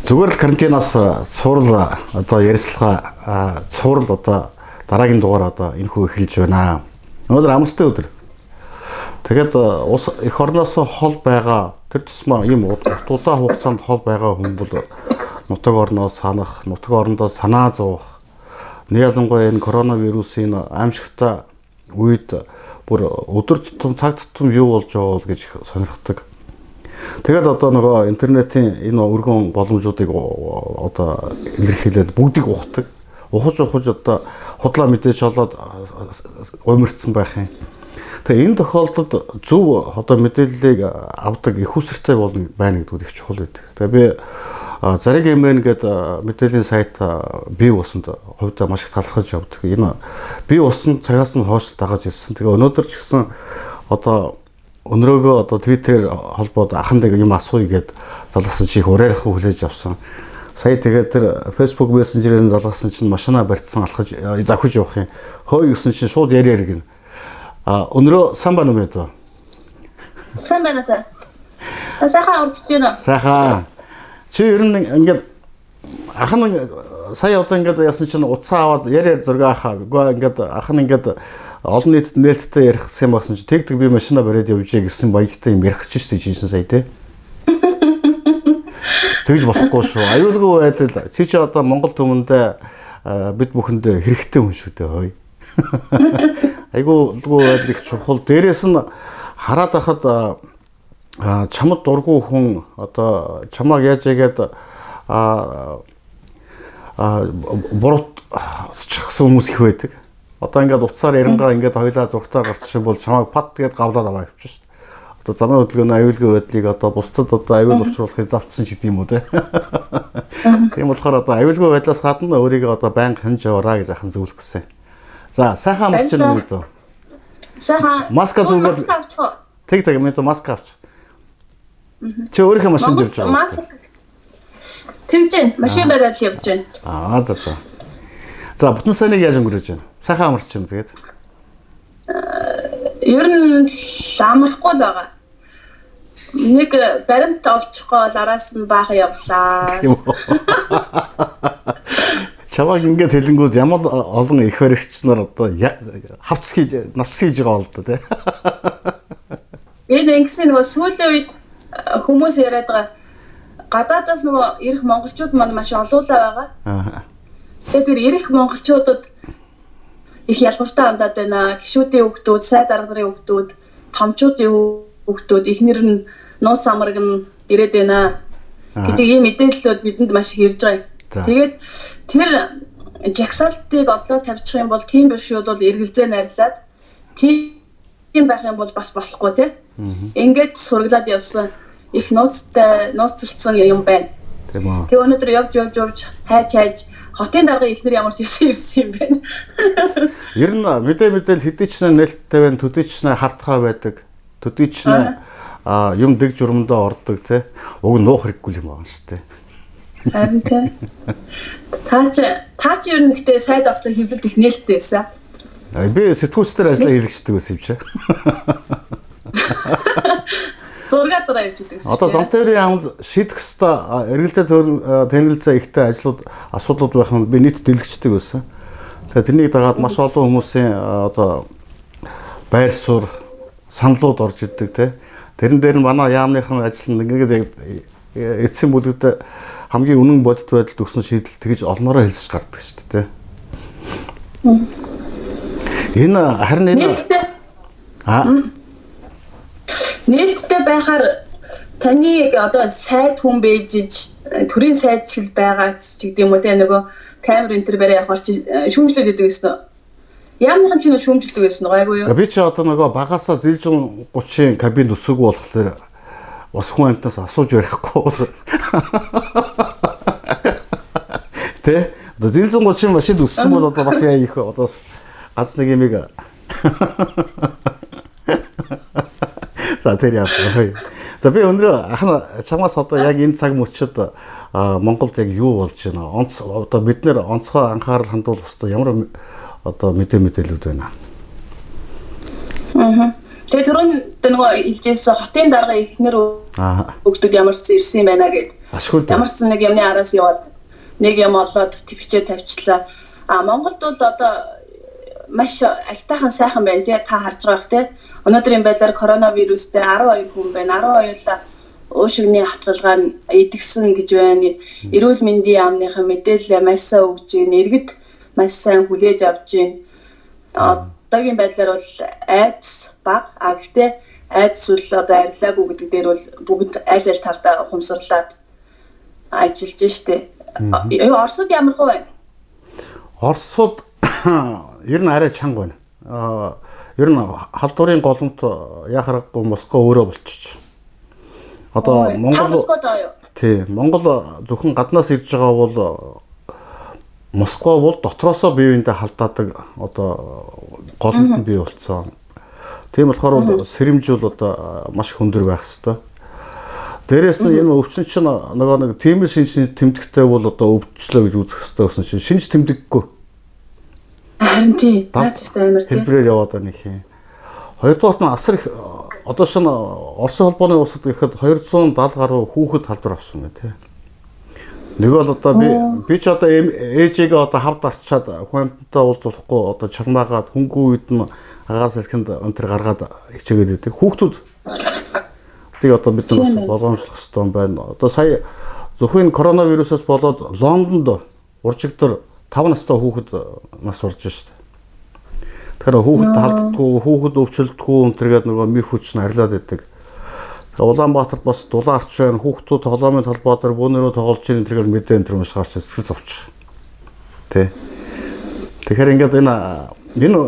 Зүгээр л карантинаас цуврал одоо ярилцлага цуврал одоо дараагийн дугаар одоо энэ хүү эхэлж байна. Өнөөдөр амралтын өдөр. Тэгээд улс эх орноос хол байгаа тэр тусмаа ийм урт удаан хугацаанд хол байгаа хүн бол нутаг орноо санах, нутаг орондоо санаа зовох. Нэг ялангуяа энэ коронавирусын аимшигтай үед бүр өдөр тутам цаг тутам юу болж байгаа бол гэж сонирхдаг. Тэгэл одоо нөгөө интернетийн энэ өргөн боломжуудыг одоо илэрхийлээд бүгдийг ухдаг. Ухаж ухаж одоо худлаа мэдээж олоод уймарцсан байх юм. Тэгээ энэ тохиолдолд зөв одоо мэдээллийг авдаг их усэртэй болно байна гэдүүд их чухал байдаг. Тэгээ би Зариг MN гэдэг мэдээллийн сайт бий болсонд хувьдаа маш их талархаж явдаг. Энэ бий болсон цагаас нь хойш дагаж ирсэн. Тэгээ өнөөдөр ч гэсэн одоо өнөрөөгөө одоо Twitter-ээр холбоод аханд юм асууя гэд залгасан чи их урайлах хүлээж авсан. Сая тэгээд тэр Facebook Messenger-ээр залгасан чинь машина барьцсан алхаж давхиж явах юм. Хөөе гэсэн чинь шууд яри яри гин. А өнөрөө сан байна уу мэдээ? Сайн байна та. Та сайхан урдж байна уу? Сайхан. Чи ер нь ингээд ах нь сая одоо ингээд яасан чинь утсаа аваад яри яри зураг ахаа. Үгүй ингээд ах нь ингээд олон нийтэд нээлттэй ярих гэсэн юм багсан чи тэг тэг би машина бариад явжээ гэсэн баягтай юм ярих чинь шүү дээ чинь сая тий. Тэгж болохгүй шүү. Аюулгүй байдал чи чи одоо Монгол түмэндээ бид бүхэнд хэрэгтэй хүн шүү дээ хөөе. Айгуулгүй байдал их чухал. Дээрээс нь хараад байхад чамд дургүй хүн одоо чамааг яаж яагаад а буруутчихсан хүмүүс их байдаг. Одоо ингээд утсаар ярангаа ингээд хоёлаа зургатаар гарчих юм бол чамайг пат гээд гавлаад аваа явчих шүү дээ. Одоо замын хөдөлгөөний аюулгүй байдлыг одоо бусдад одоо аюул учруулахыг завтсан ч гэдэг юм уу те. Тийм болохоор одоо аюулгүй байдлаас гадна өөрийгөө одоо байнга хянаж яваараа гэж ахын зөвлөх гэсэн. За сайхан амарч байна уу? Сайхан. Маска зүгээд тэг тэг мэдээ маска авч. Чи өөрийнхөө машинд явж байгаа. Маск. Тэгж байна. Машин бариад л явж байна. Аа за за. За бүтэн сайныг яаж өнгөрөөж байна? Сайхан амарч юм тэгээд. Ер нь амархгүй л байгаа. Нэг баримт олчихгоо л араас нь баахан явлаа. Тийм үү. Чамайг ингээд хэлэнгүүд ямар олон их баригч нар одоо хавц хийж навц хийж байгаа бол доо тий. Энэ ингэсэн нөгөө сүүлийн үед хүмүүс яриад байгаа гадаадаас нөгөө ирэх монголчууд маань маш олуулаа байгаа. Аа. Тэгээд тэр ирэх монголчуудад их ялгууртай хандаад байна. Гишүүдийн хүүхдүүд, сайд арга нарын хүүхдүүд, томчуудын хүүхдүүд эхнэр нь нууц амраг нь ирээд байна гэдэг ийм мэдээллүүд бидэнд маш их ирж байгаа. Тэгээд тэр жагсаалтыг одлоо тавьчих юм бол тийм биш бол эргэлзээ найрлаад тийм байх юм бол бас болохгүй тий. Ингээд сургалаад явсан их нууцтай нууцлцсан юм байна. Тийм үү. Тэгээ өнөөдөр явж явж явж хайж хайж хотын даргын эхнэр ямар ч ирсэн ирсэн юм байна. Ер нь мэдээ мэдээл хэдий ч нээлттэй байна, төдий ч хартхаа байдаг. Төдий ч юм дэг журмандаа ордог тий. Уг нь нуух хэрэггүй юм байна шүү дээ. Харин тий. Та чи ер нь ихтэй сайд авахта хэвлэлд их нээлттэй байсан. Би сэтгүүлчдэр ажиллаа хийлгэждэг байсан юм чи. Зураг дараа явж идэг. Одоо зам тээврийн яамд шийдэх ёстой эргэлзээ тэнглэлцээ ихтэй ажлууд асуудлууд байх нь би нийт дэлгэцдэг байсан. Тэгээ тэрнийг дагаад маш олон хүмүүсийн одоо байр суурь саналууд орж ирдэг те. Тэрэн дээр нь манай яамныхан ажил нь ингээд яг эцсийн бүлэгт хамгийн үнэн бодит байдалд өгсөн шийдэл тэгж олноороо хэлсэж гардаг шүү дээ те. Энэ харин энэ нээлттэй байхаар таны одоо сайд хүн байж төрийн сайд чиг байгаа ч гэдэг юм уу те нөгөө камер энэ төр барай явахаар чи шүүмжлээд идэг гэсэн үү? Яамныхан чи нөө шүүмжилдэг байсан гайгүй юу? Би чи одоо нөгөө багасаа зилжин 30-ын кабинд өсөөгүй болохоор бас хүн амьтнаас асууж барихгүй. Тэ? Одоо зилжин 30-ын машинд өссөн бол одоо бас яа их одоо ганц нэг юмыг За тэр яасан. За би өнөө ах нь чамаас одоо яг энэ цаг мөчид Монголд яг юу болж байна? Онц одоо бид нэр онцгой анхаарал хандуулах ёстой ямар одоо мэдээлүүд байна? Аа. Тэгээ түрүүн нөгөө хэлжсэн хотын даргын эхнэр хүүхдүүд ямар ч ирсэн юм байна гэд. Ашгүй. Ямар ч нэг юмны араас яваад нэг юм олоод төвчээ тавьчлаа. А Монголд бол одоо маш аятайхан сайхан байна тий, та харж байгаа бох тий. Өнөөдрийн байдлаар коронавирустэй 12 хүн байна. 12-ла уушигны хатгалгаа нь идэгсэн гэж байна. Эрүүл мэндийн яамныхан мэдээлэл маш сайн өгж байна. Иргэд маш сайн хүлээж авч байна. Одоогийн байдлаар бол айдас бага. А гэхдээ айдас бол одоо арилаагүй гэдэг дээр бол бүгд аль аль талдаа ухамсарлаад ажиллаж штэ. Оросд ямар хөө байна? Оросууд ер нь арай чанга байна. Ер нь халдварын голомт яхаа аргагүй Москва өөрөө болчих. Одоо Монгол тий, Монгол зөвхөн гаднаас ирж байгаа бол Москва бол дотроосоо бие биендээ халдаадаг одоо голомт нь бий болцсон. Тийм болохоор бол сэрэмж бол одоо маш хүндэр байх хэвээр. Дээрээс нь энэ өвчин чинь нөгөө нэг тиймэр шинж тэмдэгтэй бол одоо өвчлөө гэж үзэх хэвээр гэсэн чинь шинж тэмдэггүй. Харин тий. Наач амар тий. Хэлбэрээр яваад байна гэх юм. Хоёрдугаарт нь асар их одоо шинэ Оросын холбооны улсад гэхэд 270 гаруй хүүхэд халдвар авсан байна тий. Нэг бол одоо би ч одоо ээжигээ одоо хавд арчаад хүн амьтантай уулзуулахгүй одоо чармаагаад хөнгөн үед нь агаас салхинд энэ төр гаргаад хичээгээд байдаг. Хүүхдүүд тийг одоо бид нар бас болгоомжлох хэрэгтэй юм байна. Одоо сая зөвхөн коронавирусаас болоод Лондонд уржигдар 5 настай хүүхэд нас орж шít. Тэгэхээр хүүхэд халддаггүй, хүүхэд өвчлөлдгүү энэ төр гээд нөгөө миф хүч нь арилаад байдаг. Улаанбаатарт бас дулаан арч байна. Хүүхдүүд тоглоомын толгой дээр бөөнөрөө тоглож ийн энэ төр мэдээ энэ төр маш гарч сэтгэл зовч. Тэ. Тэгэхээр ингээд энэ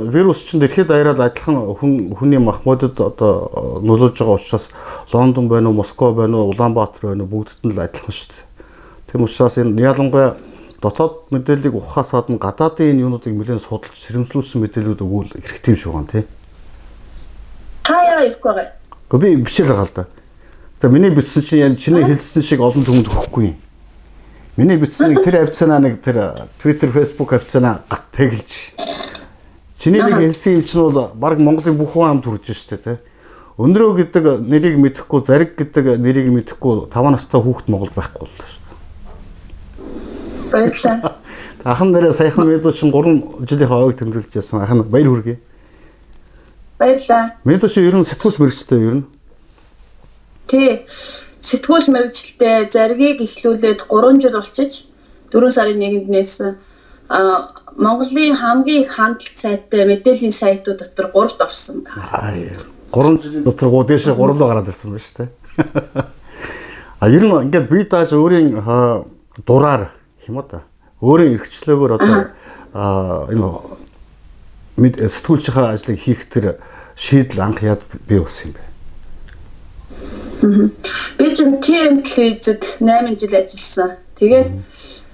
вирус чинь дэлхийд даяараа адилхан хүний мах модод одоо нөлөөлж байгаа учраас Лондон байна уу, Москва байна уу, Улаанбаатар байна уу бүгдд нь л адилхан шүү дээ. Тийм учраас энэ ялангуяа дотоод мэдээллийг ухахаас гадна гадаадын энэ юмнуудыг нэлээд судалж сэрэмжлүүлсэн мэдээллүүд өгвөл хэрэгтэй юм шиг байна тий. Та яагаад ирэхгүй байгаа юм? Гэхдээ би бичээл байгаа л да. Тэгээ миний бичсэн чинь яг чиний хэлсэн шиг олон түмэнд өгөхгүй юм. Миний бичсэн нэг тэр хавцаанаа нэг тэр Twitter, Facebook хавцаанаа гат тэгэлж. Чиний нэг хэлсэн юм чинь бол баг Монголын бүх хүн амд хүрж штэ тий. Өндрөө гэдэг нэрийг мэдэхгүй, зариг гэдэг нэрийг мэдэхгүй 5 настай хүүхэд Монгол байхгүй боллоо шүү. Баярлалаа. Ахан нэрээ саяхан мэдүү чинь 3 жилийнхээ ойг тэмдэглэж байсан. Ахан баяр хүргэе. Баярлалаа. Мэдүү чи ер нь сэтгүүлч мэрэгчтэй ер нь. Тий. Сэтгүүлч мэрэгчлээ заргийг эхлүүлээд 3 жил болчиж 4 сарын 1-нд нээсэн. Монголын хамгийн их хандлт сайтай мэдээллийн сайтууд дотор 3-т орсон байна. 3 жилийн дотор дээшээ 3 руу гараад ирсэн байна шүү дээ. А ер нь ингээд бие дааж өөрийн дураар юм уу та өөрийн эрхчлөөгөөр одоо энэ сэтгүүлчийн ажлыг хийх тэр шийдэл анх яад бий болсон юм бэ? Би чинь TM телевизэд 8 жил ажилласан. Тэгээд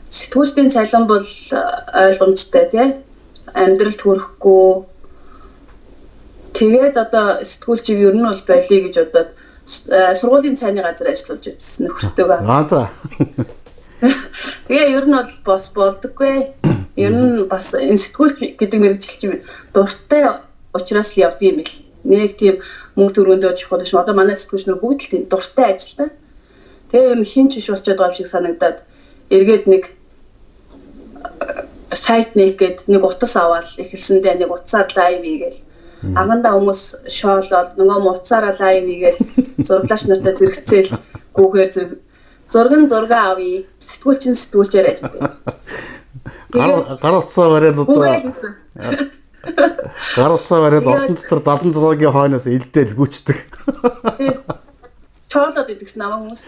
сэтгүүлчдийн цалин бол ойлгомжтой тий. Амьдралд хүрэхгүй. Тэгээд одоо сэтгүүлчийг ер нь бол болиё гэж бодоод сургуулийн цайны газар ажиллаж байсан нөхөртөөгөө. Аа за. Тэгээ ер нь бол бас болдоггүй. Ер нь бас энэ сэтгүүлч гэдэг мэргэжил чинь дуртай учраас л явд юм бэл. Нэг тийм мөнгө төгрөгөндөө чухал биш. Одоо манай сэтгүүлч нар бүгд л тийм дуртай ажилтаа. Тэгээ ер нь хин ч биш болчиход байгаа юм шиг санагдаад эргээд нэг сайт нээх гээд нэг утас аваад эхэлсэндээ нэг утсаар live хийгээл. Агандаа хүмүүс шоолоод нөгөө утсаараа live хийгээл зураглаач нартай зэрэгцээл гүүхээр зэрэг зураг нь зураг авъя. Сэтгүүлч нь сэтгүүлчээр ажилладаг. Гар утсаа бариад одоо гар утсаа бариад ордон дотор 76-гийн хойноос илдээл гүчдэг. Чоолоод идэгсэн намаа хүмүүс.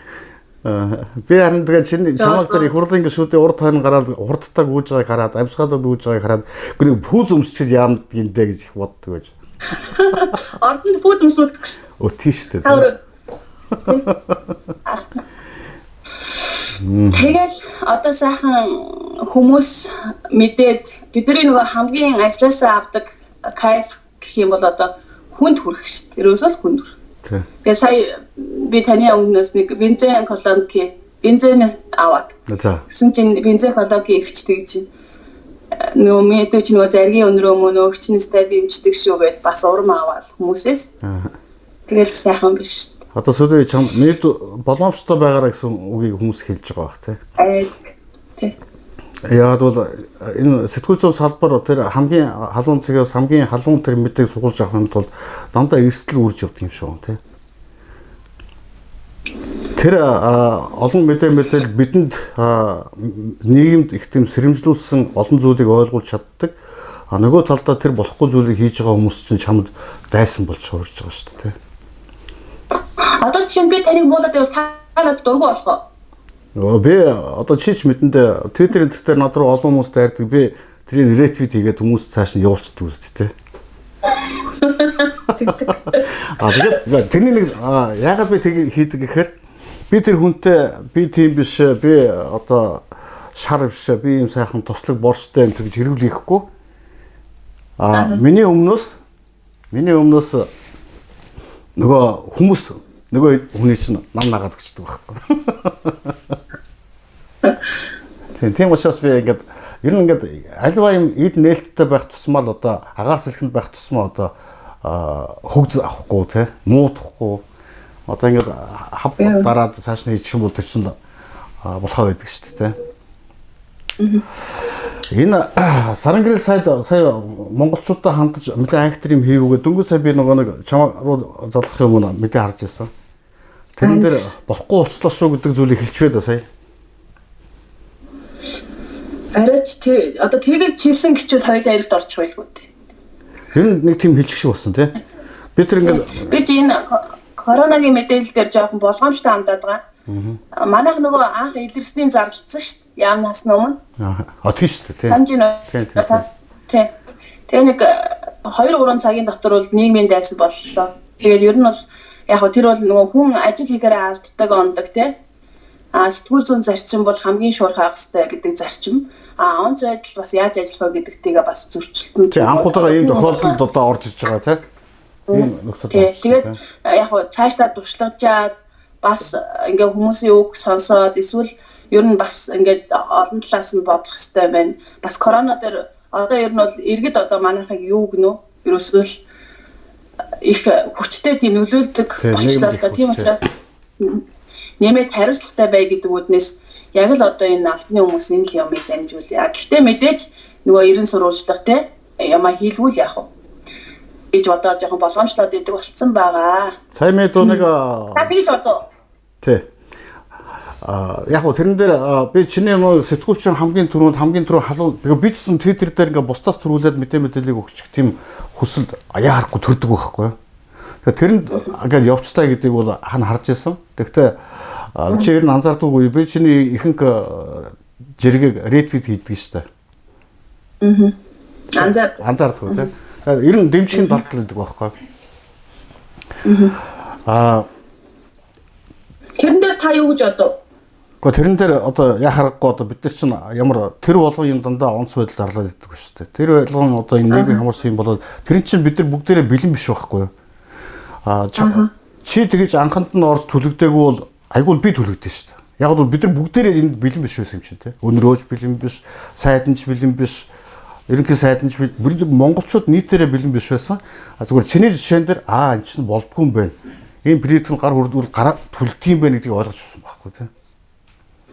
Би харин тэгээ чиний чамаг дээр их хурлын гишүүдийн урд хойно гараад хурдтай гүйж байгааг хараад амьсгаалаад гүйж байгааг хараад гүний пүүз өмсчихэд яамд гиндэ гэж их боддог байж. Ордонд пүүз өмсүүлдэг шүү. Өө тийш үү. Тэгэл одоо сайхан хүмүүс мэдээд бидний нөгөө хамгийн ажлаасаа авдаг кайф гэх юм бол одоо хүнд хүрэх шүү дээ. Ерөөсөө л хүнд хүрэх. Тэгээ сая би таны өмнөөс нэг бензин колонки бензин аваад. Гэсэн чинь бензин колонки ихчдэг чинь нөгөө мэдээ чи нөгөө заргийн өнрөө мөн нөгөө чинстэй дэмждэг шүү гэж бас урам аваад хүмүүсээс. Тэгэл сайхан биш. Одоо сүүлийн чам нийт боломжтой байгаараа гэсэн үгийг хүмүүс хэлж байгаа бах тий. Тий. Яг бол энэ сэтгүүл зүйн салбар тэр хамгийн халуун цэгээс хамгийн халуун тэр мэдээг сугалж авахын тулд дандаа эрсдэл үүрж явдаг юм шиг байна тий. Тэр олон мэдээл бидэнд нийгэмд их тийм сэрэмжлүүлсэн олон зүйлийг ойлгуулж чаддаг. А нөгөө талдаа тэр болохгүй зүйлийг хийж байгаа хүмүүс чинь чамд дайсан болж хуурж байгаа шүү дээ тий. Одоо жишээ нь би таныг буулаад байвал та надад дургу болох уу? Нөгөө би одоо чи ч мэдэндээ Twitter-ийн дээр над руу олон хүмүүс дайрдаг. Би тэрийг ретвит хийгээд хүмүүс цааш нь явуулчихдаг үст тий. Тэгдэг. А тэгээд тэрний нэг яагаад би тийг хийдэг гэхээр би тэр хүнтэй би тийм биш, би одоо шар биш, би ийм сайхан туслаг борчтой юм тэр гэж хэрүүл хийхгүй. А миний өмнөөс нөгөө хүмүүс нөгөө хүний чинь нам нагаад өчтдөг байхгүй. Тийм учраас би ингээд ер нь ингээд альва юм эд нээлттэй байх тусмаа л одоо агаар сэлхэнд байх тусмаа одоо хөгз авахгүй те муудахгүй одоо ингээд хав дараад цааш нь хийчих юм бол тэр чинь болохоо байдаг шүү дээ. Энэ Сарангэрэл сайд сая монголчуудаа хандаж нэлээд анхтар юм хийвүүгээ дөнгөж сая би нөгөө нэг чамаа руу залгах юм уу мэдээ харж байсан. Тэрэн дээр болохгүй болчлоо шүү гэдэг зүйлийг хэлчихвээ да сая. Арайч тий одоо тэгэж чилсэн гिचүүд хоёулаа эрэгт орчих байлгүй тий. Тэр нь нэг тийм хэлчих шиг болсон тий. Би тэр ингээд би чи энэ коронагийн мэдээлэл дээр жоохон болгоомжтой хандаад байгаа. Манайх нөгөө анх илэрсний зарлцсан шүү дээ. Яамнаас өмнө. Аа тийм шүү дээ тий. Санаж байна уу? Тий. Тэгээ нэг 2-3 цагийн дотор бол нийгмийн дайсан боллоо. Тэгээд ер нь бол яг хөө тэр бол нөгөө хүн ажил хийгээрээ алддаг ондог тий. А сэтгүүл зүйн зарчим бол хамгийн шуурхай байх хэрэгтэй гэдэг зарчим. А онц байдал бас яаж ажиллах вэ гэдэгтэйгээ бас зөрчилдөн. Тий анх удаага ийм тохиолдолд одоо орж иж байгаа тий. Ийм нөхцөл. Тэгээд яг хөө цаашдаа туршлагажаад бас ингээ хүмүүсийн үг сонсоод эсвэл ер нь бас ингээд олон талаас нь бодох хэрэгтэй байна. Бас корона дээр одоо ер нь бол иргэд одоо манайхыг юу гэнэ үү? Ерөөсөө л их хүчтэй тийм нөлөөлдөг болчлоо л да. Тийм учраас нэмээд хариуцлагатай бай гэдэг үднээс яг л одоо энэ албаны хүмүүс энэ л юмыг дамжуулъя. Гэхдээ мэдээж нөгөө ерэн сурвалжлах те ямаа хийлгүүл яах вэ гэж бодоо жоохон болгоомжлоод идэг болцсон байгаа. Сая мэдүү нэг та тэгж бодоо. Тий. А яг гоо тэрэн дээр би чиний нөө сэтгүүлчин хамгийн түрүүнд хамгийн түрүү халуун тэгээ би ч гэсэн Twitter дээр ингээ бусдаас түрүүлээд мэдээллийг өгчих тийм хүсэл аяа харахгүй төрдөг байхгүй. Тэгээ тэрэнд ингээд явцтай гэдгийг бол хань харж исэн. Тэгтээ чи ер нь анзаардаггүй би чиний ихэнх жиргэг ретвит хийдэг шүү дээ. Аа. Анзаардаггүй тий. Ер нь дэмжихийн талд л гэдэг байхгүй. Аа тэрэн дээр та юу гэж бодов? Гэхдээ тэрэн дээр одоо яа харахгүй одоо бид нар чинь ямар тэр болгон юм дандаа онц байдал зарлаад иддэг шүү дээ. Тэр болгон одоо энэ нийгмийн хамарсан юм болоод тэр чинь бид нар бүгдээрээ бэлэн биш байхгүй юу? Аа чи тэгэж анханд нь орж түлэгдээгүй бол айгүй би түлэгдэн шүү дээ. Яг бол бид нар бүгдээрээ энд бэлэн биш байсан юм чинь тий. Өнөрөөж бэлэн биш, сайдан ч бэлэн биш, ерөнхий сайдан ч бэлэн монголчууд нийтээрээ бэлэн биш байсан. А зүгээр чиний жишээн дээр аа эн чинь болдгүй юм байна. Энэ плит нь гар хүрдвэл гараа түлдэх юм байна гэдгийг ойлгож авсан байхгүй тий.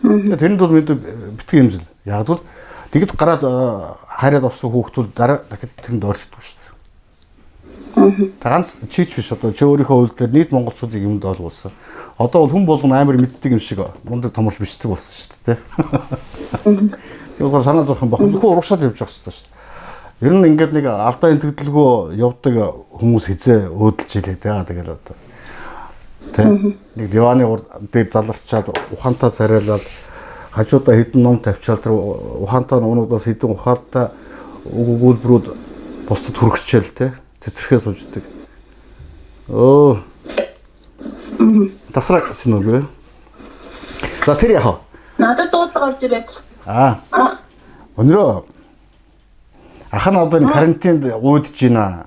Тэгээ тэрэнд бол мэдээ битгий юмзэл. Яг бол тэгэд гараад хайраад авсан хүүхдүүд дараа дахид тэрэнд орчихдгүй шүү дээ. Та ганц чийч биш одоо чи өөрийнхөө үйлдэлээр нийт монголчуудыг юмд ойлгуулсан. Одоо бол хүн болгон амар мэддэг юм шиг мундаг томорч бичдэг болсон шүү дээ. Тийм болохоор санаа зовх юм баг. Зөвхөн урагшаад явж явах хэрэгтэй шүү дээ. Ер нь ингээд нэг алдаа энтгэлгүй явдаг хүмүүс хизээ өөдөлж илээ дээ. Тэгэл одоо тэ нэг диваны дээр заларчаад ухаантай царайлаад хажуудаа хэдэн ном тавьчаал тэр ухаантай номнуудаас хэдэн ухаантай өгүүлбэрүүд бусдад хүргэчихэл тэ цэцэрхээ сууждаг. Өө. Тасраа гэсэн үг үү? За тэр яах вэ? Надад дуудлага орж ирээд. Аа. Өнөрөө ах нь одоо энэ карантинд уудж байна.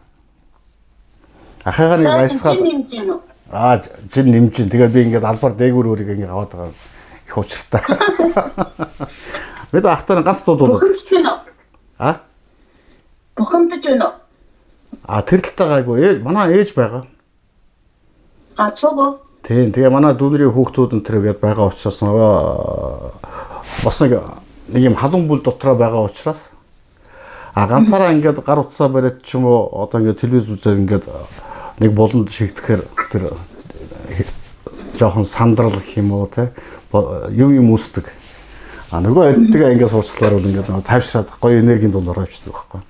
Ахыгаа нэг баясгаад нэмж гин үү? Аа, жин нэмж гин. Тэгээд би ингээд албаар дээгүүр өөрийг ингээд аваад байгаа. Их учиртай. Бид ахтай ганц дуудуулаад. Бухимдж байна уу? Аа? Бухимдаж байна уу? А тэр талтай гайгүй. Манай ээж байгаа. А цуг уу? Тийм. Тэгээ манай дүүнэрийн хүүхдүүд энэ тэр гээд байгаа учраас нөгөө бас нэг нэг юм халуун бүл дотроо байгаа учраас ганцаараа ингээд гар утсаа бариад ч юм уу одоо ингээд телевиз үзээд ингээд нэг буланд шигдэхээр тэр жоохон сандрал гэх юм уу те юм юм үүсдэг. А нөгөө эдтэйгээ ингээд суучлаар бол ингээд нөгөө тайвшраад гоё энергийн дунд ороо явчихдаг байхгүй.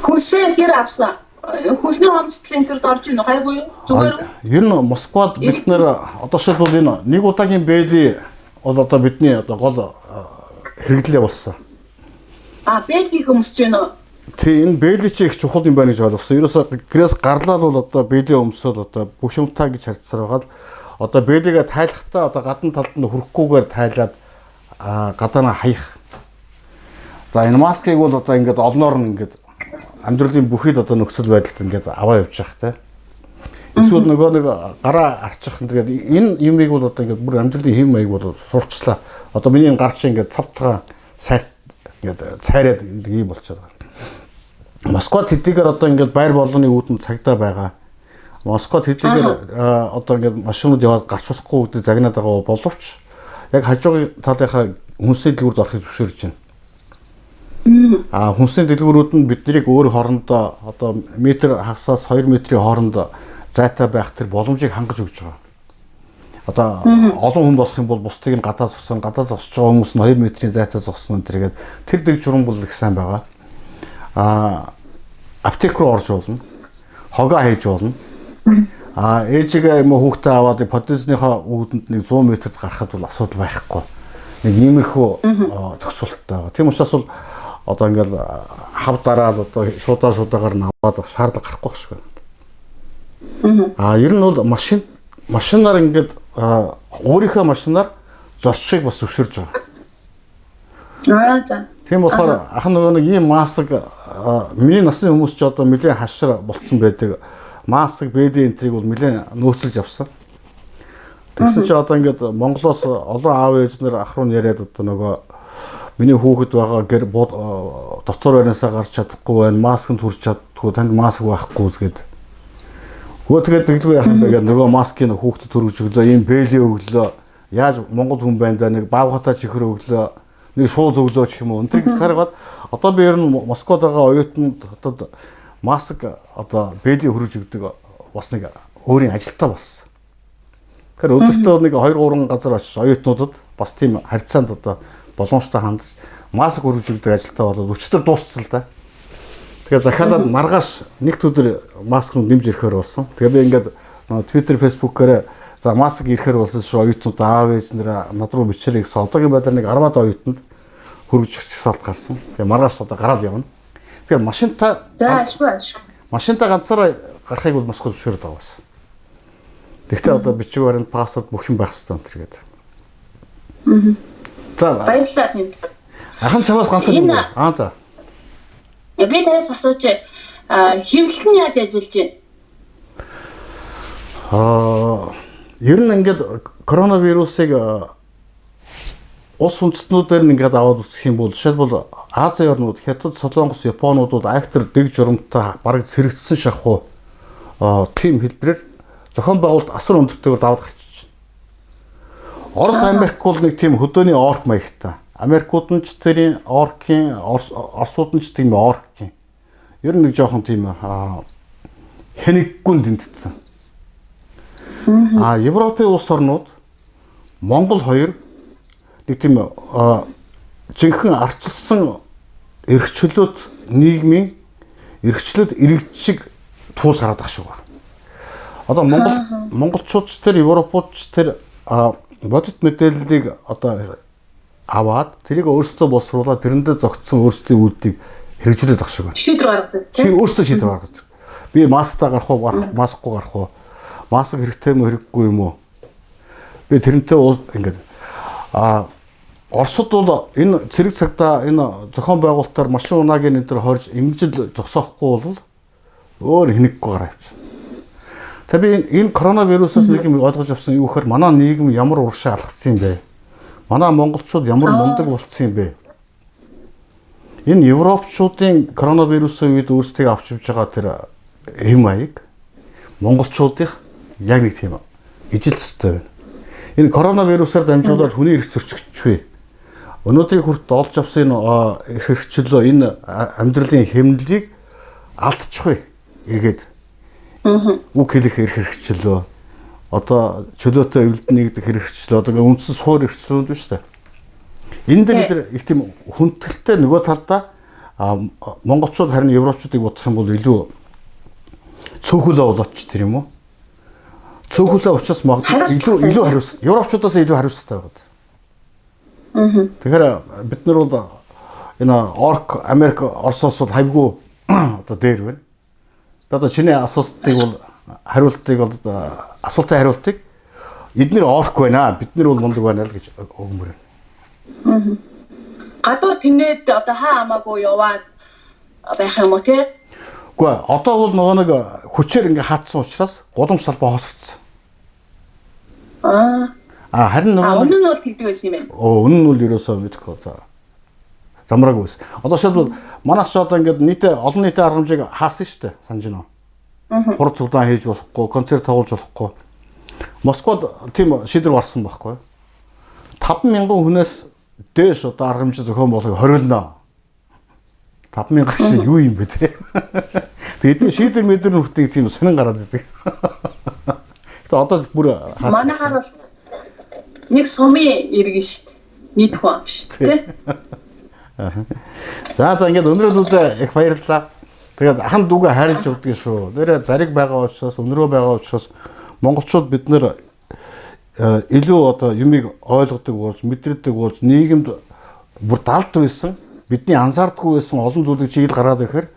Хөлсөө хэр авсан? Хөлсний хомсдлын төрд орж ийн гайгүй юу? Зүгээр үү? Ер нь Москвад бид нэр одоо шилбэл энэ нэг удаагийн бэли бол одоо бидний одоо гол хэрэглээ болсон. А бэлгийг өмсөж байна уу? Тий, энэ бэли чи их чухал юм байна гэж ойлгосон. Ерөөсөө гэрээс гарлаа бол одоо бэли өмсөөл одоо бүх юмтай гэж харьцаар байгаа л одоо бэлигээ тайлахдаа одоо гадна талд нь хүрэхгүйгээр тайлаад гадаана хаях. За энэ маскыг бол одоо ингээд олноор нь ингээд амьдралын бүхий л одоо нөхцөл байдалд ингээд аваа явж явах те. Эсвэл нөгөө нэг гараа арчих тэгээд энэ юмыг бол одоо ингээд бүр амьдралын хэм маяг бол сурчлаа. Одоо миний энэ гар чинь ингээд цав цагаан сайр ингээд цайраад ийм болчиход байгаа. Москва тэдгээр одоо ингээд байр болгоны үүдэнд цагдаа байгаа. Москва тэдгээр одоо ингээд машинууд яваад гарч болохгүй гэдэг загнаад байгаа боловч яг хажуугийн талынхаа хүнсний дэлгүүрд орохыг зөвшөөрж байна. А хүнсний дэлгүүрүүд нь биднийг өөр хоорондоо одоо метр хагасаас 2 метрийн хооронд зайтай байх тэр боломжийг хангаж өгч байгаа. Одоо олон хүн болох юм бол бусдыг нь гадаа зогсон, гадаа зогсож байгаа хүмүүс нь 2 метрийн зайтай зогсон энэ төргээд тэр дэг журам бол их сайн байгаа. А аптек руу орж болно. Хогоо хийж болно. А ээжигээ юм уу хүүхдээ аваад подвизныхоо үүдэнд нэг 100 метрд гарахад бол асуудал байхгүй. Нэг иймэрхүү зохицуулттай байгаа. Тийм учраас бол одоо ингээл хав дараал одоо шуудаа шуудаагаар нь аваад байх шаардлага гарахгүй байх шиг байна. А ер нь бол машинаар ингээд өөрийнхөө машинаар зорчхыг бас зөвшөөрж байгаа. Аа за. Тийм болохоор ах нөгөө нэг ийм маск миний насны хүмүүс ч одоо нэлээд хашир болцсон байдаг. Маск, бэдийн энтриг бол нэлээд нөөцлөж авсан. Тэгсэн чи одоо ингээд Монголоос олон аав ээж нар ах руу нь яриад одоо нөгөө миний хүүхэд байгаа гэр дотор байрнаасаа гарч чадахгүй байна, масканд хүрч чаддаггүй, танд маск байхгүй гэд. Хөө тэгээд тэглгүй яах юм бэ гэдэг нөгөө маскыг хүүхдэд төрөж өглөө, ийм бэли өглөө. Яаж Монгол хүн байна да нэг баавгатай чихэр өглөө, нэг шууз өглөө ч юм уу. Энтриг саргаад одоо би ер нь Москвад байгаа оюутанд одоо маск одоо бэли хөрөж өгдөг бас нэг өөрийн ажилтаа болсон. Тэгэхээр өдөртөө нэг 2 3 газар очиж оюутнуудад бас тийм харьцаанд одоо боломжтой хандаж маск хөрөж өгдөг ажилтаа болоод өчтөр дууссан л да. Тэгэхээр захиалаад маргааш нэг өдөр маскнууд нэмж ирэхээр болсон. Тэгээ би ингээд Twitter, Facebook-ээр за маск ирэхээр болсон шүү оюутнууд аав ээж нэр над руу бичээрэй гэсэн одоогийн байдлаар нэг 10-аад оюутанд хөргөж жагсаалт гарсан. Тэгээ маргааш одоо гараад явна. Тэгэхээр машинтай За ашгүй ашгүй. машинтай ганцаараа гарахыг бол Москвад зөвшөөрöd байгаа байсан. Тэгвэл одоо бичиг баримт, паспорт бүх юм байх хэрэгтэй энэ төр гэдэг. За Баярлалаа танд. ахын чамаас ганцаар юм. Аа за. Би танаас асууж хэвлэл нь яаж ажиллаж байна? Ер нь ингээд коронавирусыг улс үндэстнүүдээр нь ингээд аваад үзэх юм бол жишээлбэл Азийн орнууд, Хятад, Солонгос, Японууд бол актер дэг журамтай бараг сэрэгдсэн шахуу тим хэлбэрээр зохион байгуулалт асар өндөртэйгээр даваад гарчиж байна. Орос, Америк бол нэг тийм хөдөөний орк маягтай. Америкууд нь ч тэрийн оркийн, Оросууд нь ч тийм оркийн. Ер нь нэг жоохон тийм хэнэггүн тэнтцсэн. А Европын улс орнууд Монгол хоёр нэг тийм жинхэнэ арчилсан эрхчлөөт нийгмийн эрхчлөөт иргэд шиг туулж гараад байгаа шүү. Одоо монголчууд ч тэр европууд ч тэр бодит мэдээллийг одоо аваад тэрийг өөрсдөө боловсруулаад тэрэндээ зогтсон өөрсдийн үйлдэлийг хэрэгжүүлээд байгаа шиг байна. Шийдвэр гаргадаг Чи тийм. өөрсдөө шийдвэр гаргадаг. Би масктай гарах уу, маскгүй гарах уу? Маск хэрэгтэй юм уу, хэрэггүй юм уу? Би тэрнтэй ингээд Оросд бол энэ цэрэг цагдаа энэ зохион байгуулалтаар машин унаагийн энэ төр хорж ингэж л зогсоохгүй бол өөр хэнэггүй гараа явчихна. Тэгээ би энэ коронавирусаас нэг юм ойлгож авсан юу гэхээр манай нийгэм ямар урагшаа алхацсан юм бэ? Манай монголчууд ямар мундаг болцсон юм бэ? Энэ европчуудын коронавирусын үед өөрсдийг авч явж байгаа тэр хэм маяг монголчуудынх яг нэг тийм Ижил төстэй байна. Энэ коронавирусаар дамжуулаад хүний эрх зөрчигдчихвээ. Өнөөдрийг хүртэл олж авсан энэ эрх хэрэгчлөө, энэ амьдралын хэмнэлийг алдчихвээ. Эргээд. Үг хэлэх эрх хэрэгчлөө. Одоо чөлөөтэй эвлэлд нэгдэх эрх хэрэгчлөө. Одоо ингээ үндсэн суур эрхчлүүд биш үү? Энэ дээр бид нар их тийм хүндэтгэлтэй, нөгөө талдаа монголчууд харин европчуудыг бодох юм бол илүү цөөхөлөө болооч тэр юм уу? Цөөхөлөө учраас магадгүй илүү хариуц европчуудаас илүү хариуцлагатай байгаад. Тэгэхээр бид нар бол энэ орк, Америк, Оросоос бол хавьгүй одоо дээр байна. Би одоо чиний асуултыг бол хариултыг бол асуултын хариултыг эднэр орк байна, бид нар бол мундаг байна л гэж өгмөр байна. Гадуур тэнээд одоо хаа хамаагүй яваад байх юм уу те? Үгүй, одоо бол нөгөө нэг хүчээр ингээ хаацсан учраас гудамж салбай хосгоцсон. Аа харин нөгөө өмнө нь бол тэгдэг байсан юм байна. Оо, өмнө нь бол ерөөсөө мэдэхгүй одоо замраагүй байсан. Одоо жишээлбэл манайх ч одоо ингээд нийтээ олон нийтийн аргамжийг хаасан шүү дээ. Санаж байна уу? Хурд цуглаан хийж болохгүй, концерт тоглож болохгүй. Москвад тийм шийдвэр гарсан байхгүй. 5000 хүнээс дээш одоо аргамж зохион болохыг хориолно. 5000 чинь юу юм бэ те? Тэгээд эдний шийдвэр мэдэр нүртийг тийм сонин гараад идэг. Гэтэ одоо бүр манайхаар бол нэг сумын иргэн шүү дээ. Нийт хүн ам шүү дээ. За за, ингээд өнөрөө их баярлалаа. Тэгээд ахан дүүгээ хайрлаж явдаг шүү. Нэрээ зариг байгаа учраас, өнөрөө байгаа учраас монголчууд бид нэр илүү одоо юмыг ойлгодог болж, мэдрдэг болж, нийгэмд бүр далд байсан, бидний анзаардаггүй байсан олон зүйлийг чиглэл гаргаад ирэхээр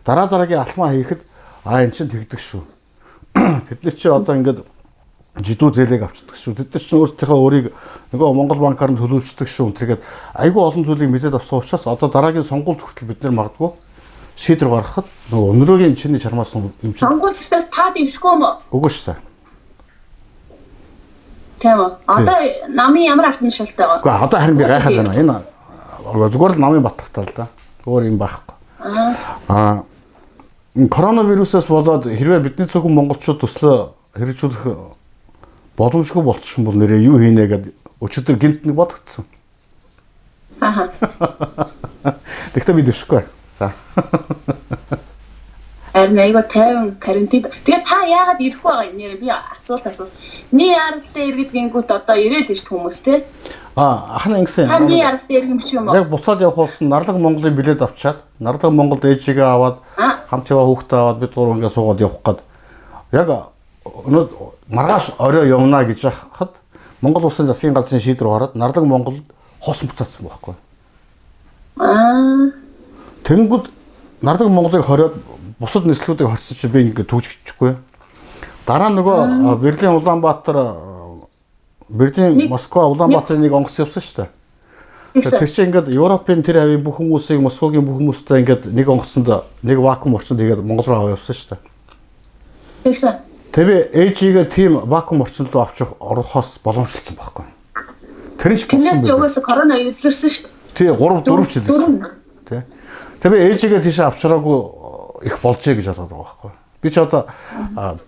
дараа дараагийн алхмаа хийхэд а эн чинь тэгдэг шүү. Тэд нар чи одоо ингээд жидүү зээлийг авчдаг шүү. Тэд нар чинь өөрсдийнхөө өөрийг нөгөө Монгол банкар нь төлөвлөждөг шүү. Тэргээд айгүй олон зүйлийг мэдээд авсан учраас одоо дараагийн сонгуульд хүртэл бид нар магадгүй шийдвэр гаргахад нөгөө өнөрөөгийн чиний чармаасан юм чинь сонгуул гэснээс та дэвшгүй юм уу? Үгүй шүү дээ. Тийм үү. Одоо намын ямар албан тушаалтай байгаа? Үгүй, одоо харин би гайхаад байна. Энэ зүгээр л намын батгахтай л да. Өөр юм байхгүй. Аа энэ коронавирусаас болоод хэрвээ бидний цөөхөн монголчууд төслөө хэрэгжүүлэх боломжгүй болчих юм бол нэрээ юу хийнэ гэд өчигдөр гинт нэг бодогдсон. Аха. Тэгтээ би дэвшихгүй. За. Харин айгаа 50 карантин. Тэгээ та яагаад ирэх байгаа юм нэр би асуулт асуу.Ний яралтай иргэд гингүүт одоо ирээл шүү хүмүүс те. Аа, ах нь ингэсэн. Таний яралтай иргэн биш юм уу? Яг буцаад явах болсон Нарлаг Монголын билет авчаад, Нарлаг Монголд ээжигээ аваад, хамт яваа хүүхдээ аваад бид гурав ингээ суугаад явах гээд яг өнөө маргааш орой явна гэж хахад Монгол Улсын засгийн газрын шийдвэр гараад Нарлаг Монгол хоосон буцаацсан байхгүй. Аа. Тэнгүүд Нарлаг Монголыг хориод бусад нислэгүүдийг хорьсон чи би ингээ түүжчихгүй. Дараа нь нөгөө Берлин Улаанбаатар, Берлин Москва Улаанбаатарын нэг онгоц явсан шүү дээ. Тэр чинь ингээд Европын тэр хавийн бүх хүмүүсийг Москвагийн бүх хүмүүстэй ингээд нэг онгоцонд нэг вакуум орчинд хийгээд Монгол руу аваа явсан шүү дээ. Тэгсэн. Тэр би ээжигээ тийм вакуум орчинд руу авчих орохоос боломжлсон байхгүй. Тэр нь ч Тэрнээс ч угаасаа корона илэрсэн шүү дээ. Тий, 3 4 жил. Тий. Тэр би ээжигээ тийшээ авчраагүй их болжээ гэж бодоод байгаа байхгүй. Би ч одоо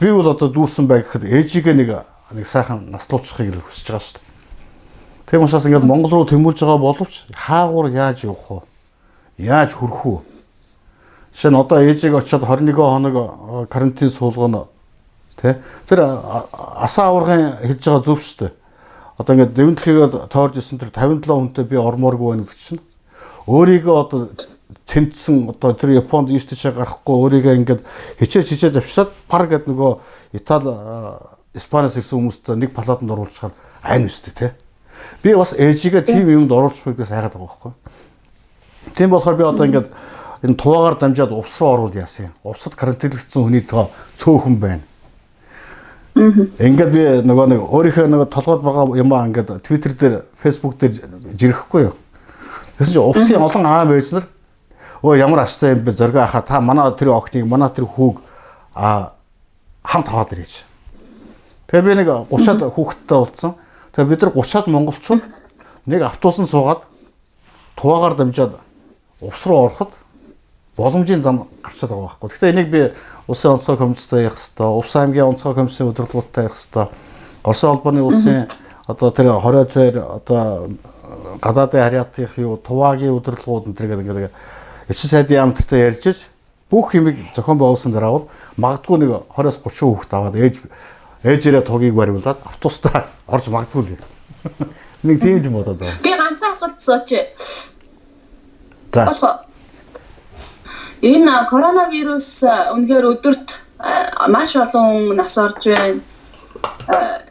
би бол одоо дүүрсэн бай гэхэд ээжигээ нэг сайхан наслуулчихыг л хүсэж байгаа шүү дээ. Тийм учраас ингээд Монгол руу тэмүүлж байгаа боловч хаагуур яаж явах вэ? Яаж хүрэх вэ? Жишээ нь одоо ээжийг очиод 21 хоног карантин суулгана тий. Тэр асаа аваргын хэлж байгаа зөв шүү дээ. Одоо ингээд дэвэн дэлхийгээр тойрж исэн тэр 57 хүнтэй би ормооргүй байна гэдэг чинь өөрийгөө одоо цэмцсэн, одоо тэр Японд ийш тийшээ гарахгүй өөрийгөө ингээд хичээж хичээж авчираад пар гэд нөгөө Итали, Испаниас ирсэн хүмүүстэй нэг палатанд оруулчихаар айн өстэй тий. Би бас ээжигээ тийм юмд оруулчих гэдгээс айгаад байгаа байхгүй. Тийм болохоор би одоо ингээд энэ хуваагаар дамжаад увс руу орвол яасан юм. Увсад карантинлэгдсэн хүний тоо цөөхөн байна. Ингээд би нөгөө нэг өөрийнхөө нөгөө толгойд байгаа юмаа ингээд Twitter дээр, Facebook дээр жирэхгүй юу. Тэгсэн чинь увсын олон аав ээж нар өө ямар аштай юм бэ зориг ахаа, та манай тэр охиныг, манай тэр хүүг хамт аваад ирээч. Тэгээ би нэг 30-аад хүүхэдтэй болсон. Тэгээ бид нар 30-аад монголчууд нэг автобусанд суугаад хуваагаар дамжаад увс руу ороход боломжийн зам гарчаад байгаа байхгүй. Гэхдээ энийг би улсын онцгой комисстай ярих хэвээр, Увс аймгийн онцгой комиссийн удирдлагуудтай ярих хэвээр. Оросын холбооны улсын одоо тэр 20 цайр одоо гадаадын харьяатынх юу Тувагийн удирдлагууд энэ төр гэдэг ингээд элчин сайдын яамттай ярьж иж бүх юмыг зохион байгуулсан дараа бол магадгүй нэг 20-30 хүүхэд аваад ээжээрээ тугийг бариулаад автобустаа орж магадгүй л. Нэг тийм юм бодоод байна. Би ганцхан асуулт асууч. За. Болох. Энэ коронавирус үнэхээр өдөрт маш олон нас орж байна.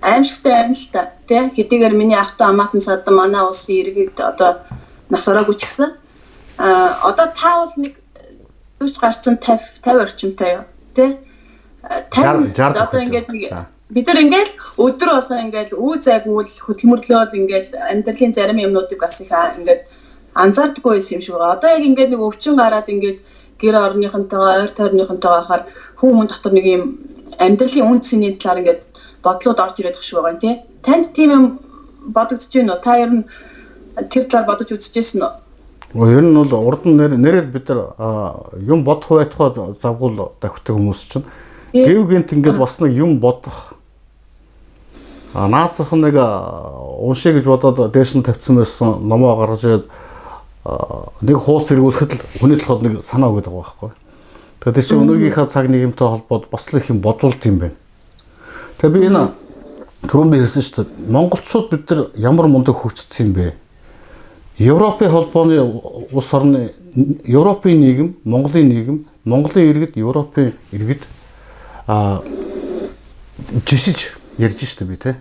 Аимшигтай байна л та, тий? Хэдийгээр миний ахтай амаатан садан манай улсын иргэд одоо нас ороогүй ч гэсэн. Одоо та бол нэг 40 гарцсан 50 50 орчимтай юу, тий? 50 одоо ингээд нэг бид нар ингээд өдөр болгон ингээд үе зайгүй л хөдөлмөрлөөл ингээд амьдралын зарим юмнуудыг бас их ингээд анзаардаггүй байсан юм шиг байгаа. Одоо яг ингээд нэг өвчин гараад ингээд гэр орныхонтойгоо, ойр тойрныхонтойгоо хахаар хүн дотор нэг юм амьдралын үн цэний талаар ингээд бодлууд орж ирээд байгаа шиг байгаа юм тий. Танд тийм юм бодогдож байна уу? Та ер нь тэр талаар бодож үзчихсэн үү? Ер нь бол урд нь нэрэл бид нар юм бодох байтугай завгуул давхдаг хүмүүс чинь гэв гинт ингээд бас нэг юм бодох наацх нэг уншия гэж бодоод дээш нь тавьсан байсан номоо гаргаж ирээд нэг хууц эргүүлэхэд л хүний толгойд нэг санаа өгöd байгаа байхгүй. Тэгэхээр тэр чинь өнөөгийнхөө цаг нийгэмтэй холбоод бас л их юм бодвол тийм байна. Тэгээ би энэ түрүүн би хэлсэн шүү дээ. Монголчууд бид нар ямар мундаг хөгжсөн юм бэ? Европын холбооны улс орны Европын нийгэм, Монголын нийгэм, Монголын иргэд, Европын иргэд жишиж ярьж штэ би тэ.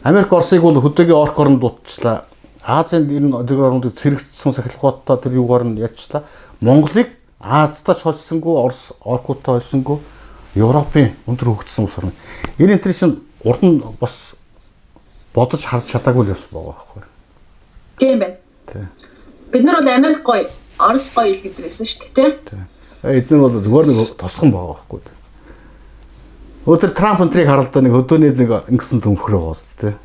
Америк Оросыг бол хөдөөгийн орк оронд дутчлаа. Азийн энэ дээгүүр орнуудыг цэрэгдсэн сахилгаттай тэр юугаар нь ярьчлаа. Монголыг Азтай ч холсонгүй, Орос оркуудтай холсонгүй, Европын өндөр хөгжсөн улс орн. Энэ энэ чинь урд нь бас бодож харж чадаагүй л явсан байгаа байхгүй. Тийм байна. Тий. Бид нар бол Америк гоё, Орос гоё л гэдэг байсан шүү дээ, тий. Эдгээр бол зүгээр нэг тосгон байгаа байхгүй. Өдөр Трамп өнтрийг харалдаа нэг хөдөөний нэг ингэсэн төмхөр байгаа үст тий.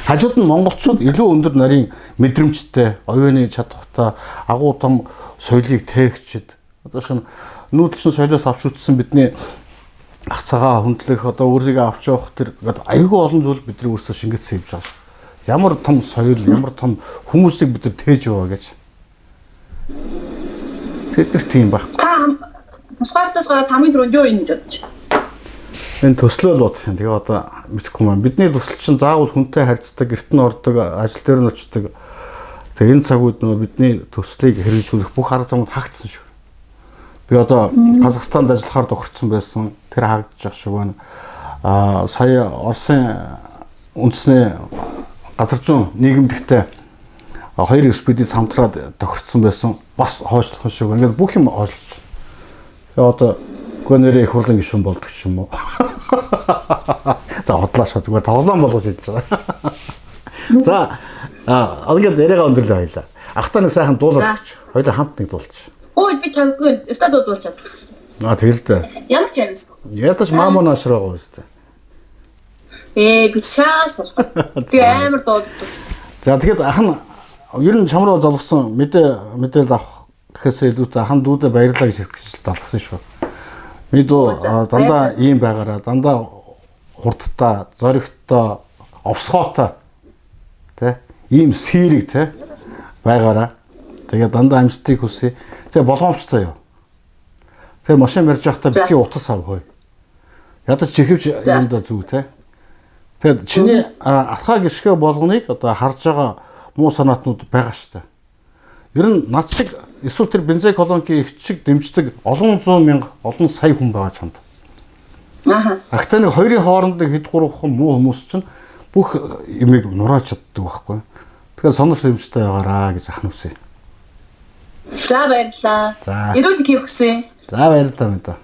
Хажууд нь монголчууд илүү өндөр нарийн мэдрэмжтэй, оюуны чадвартай, агуу том соёлыг тээгчэд одоо шин нүүдэлчин соёлоос авч үзсэн бидний ах цагаа хүндлэх одоо өөрийгөө авч явах тэр аюулгүй олон зүйл бидний өөрсдөө шингэцсэн явж байгаа ш. Ямар том соёл, ямар том хүмүүсийг бид нар тээж яваа гэж. Тэд нар тийм байхгүй. Та тусгаарлаас гараад хамгийн түрүүнд юу юм гэж бодож байна? Энэ төслөө л бодох юм. Тэгээ одоо мэдэхгүй маань. Бидний төсөл чинь заавал хүнтэй харьцдаг, гэрт нь ордог, ажил дээр нь очдог. Тэгээ энэ цаг үед нөгөө бидний төслийг хэрэгжүүлэх бүх арга замууд хаагдсан шүү. Би одоо Казахстанд ажиллахаар тохирцсон байсан. Тэр хаагдчих шиг байна. Сая Оросын үндэсний газар зүүн нийгэмдэгтэй хоёр экспедиц хамтраад тохирцсон байсан. Бас хойшлох шиг байна. Ингээд бүх юм хойшлж. Тэгээ одоо гонэрээ их хурлын гишүүн болдог ч юм уу. За худлаа шүү. Зүгээр тоглоом болгож хэлж байгаа. За ингээд яриагаа өндөрлөө хоёлаа. Ахтаа нэг сайхан дуулаад өгч. Хоёлаа хамт нэг дуулчих. Ой би чаддгүй. Стад дуулж чад. Тэгэл дээ. Ямар ч юмсгүй. Ядаж маамаа наашраа байгаа үстэй. Би чаас болох. Тэгээ амар дуулдаг. За тэгэхэд ах нь ер нь чам руу залгасан мэдээлэл авах гэхээсээ илүүтэй ах нь дүүдээ баярлаа гэж хэлэх гэж залгасан шүү. Мэдүү дандаа ийм байгаараа дандаа хурдтай, зоригтой, овсгоотой тэ ийм сэрэг тэ байгаараа. Тэгээ дандаа амжилтыг хүсье. Тэгээ болгоомжтой юу. Тэгээ машин барьж байхдаа битгий утас ав хөөе. Ядаж чихвч юмдаа зүг тэ. Тэгээд чиний алхаа гიშгэ болгоныг одоо харж байгаа муу санаатнууд байгаа шүү дээ. Ер нь над шиг эсвэл тэр бензин колонкийн их чиг дэмждэг олон зуун мянга, олон сая хүн байгаа чамд. Аха. Агтай нэг хоёрын хооронд нэг хэд гурван муу хүмүүс чинь бүх юмыг нурааж чаддаг байхгүй. Тэгэхээр сонор дэмжтэй байгаараа гэж ах нь хүсье. За баярлалаа. За. Эрүүл хийх хүсье. За баярлалаа мэдээ.